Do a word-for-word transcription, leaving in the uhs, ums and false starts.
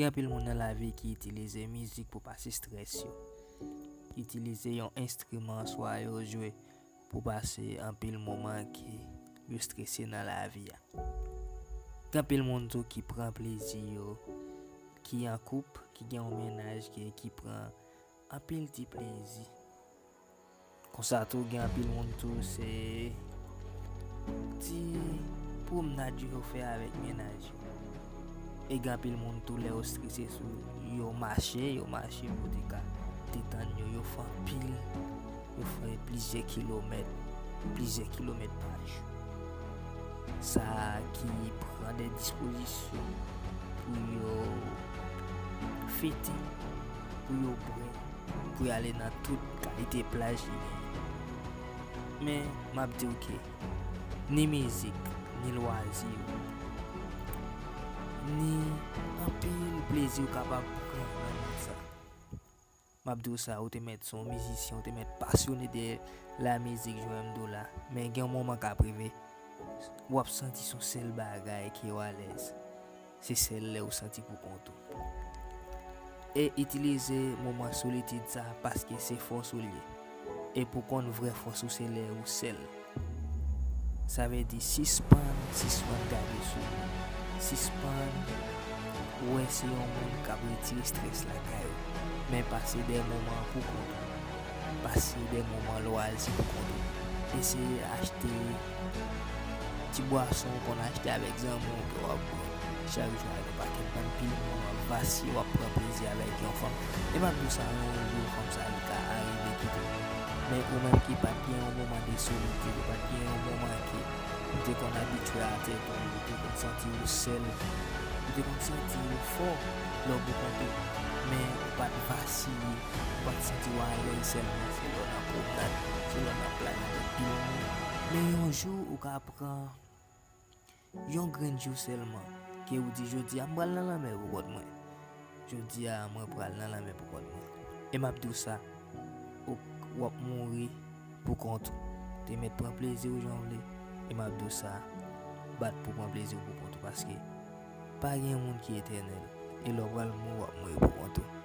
Gen anpil moun nan lavi ki itilize mizik pou pase estrès yo, ki itilize yon enstriman swa yo jwe pou pase anpil moman ke yo estrese nan lavi a. Gen anpil moun tou ki pran plezi yo, ki an koup, ki gen yon mennaj, ki, ki pran anpil ti plezi. Konsa tou, gen anpil moun tou, se ti pwomnad yo fè avèk mennaj yo. E gen anpil moun tou, lè yo estrese sou yo mache, yo mache pou te ka detann yo, yo fè anpil, yo fè plizyè kilomèt, plizyè kilomèt pa jou. Sa ki pran de dispozisyon pou yo fete, pou yo bwè, pou y ale nan tout kalite plaj ki genyen. Men, m ap di w ke ni mizik, ni lwazi, ni anpil plezi w kapab pran nan mond sa. M ap di w sa, ou te mèt se yon mizisyen, ou te mèt pasyone de lamizik, jan m di w la. Men gen yon moman k ap rive, w ap santi se yon sèl bagay ke w alèz. Se sèl lè ou santi pou kont ou. E itilize moman solitid sa, paske se fòs ou l ye. E pou konn vrè fòs ou, se lè ou sèl. Sa vle di sispann, sispann gade sou moun. Sispann wè se yon moun k ap retire estrès lakay ou. Men pase de moman pou kont ou. Pase de moman lwazi pou kont ou. Eseye achte ti bwason ou konn achte avèk zanmi w ke w ap bwè chak jou ak yon pakèt bann pil moun, w ap vasiye, w ap pran plezi avèk yon fanm. E m ap di w sa, yon jou fanm sa li ka arive kite w. Men ou menm ki pa t gen yon moman de solitid, ou pa t gen yon moman ke ou te konn abitye a tèt ou, ou te konn santi w sèl, ou te konn santi w fò lè w pou kont ou, men ou pa t vasiye, ou pa t santi w alèz sèlman, se lè w nan pwomnad, se lè w nan plaj avèk pil moun. Men yon jou ou ka pran yon grenn jou sèlman, ke ou di, "Jodi a, m pral nan lanmè pou kont mwen. Jodi a, mwen pral nan lanmè pou kont mwen." E m ap di w sa, ou, w ap mouri pou kont ou. Te mèt pran plezi w jan w vle, e m ap di w sa, bat pou pran plezi w pou kont ou, paske pa gen moun ki etènèl, e lè w pral mouri, w ap mouri pou kont ou.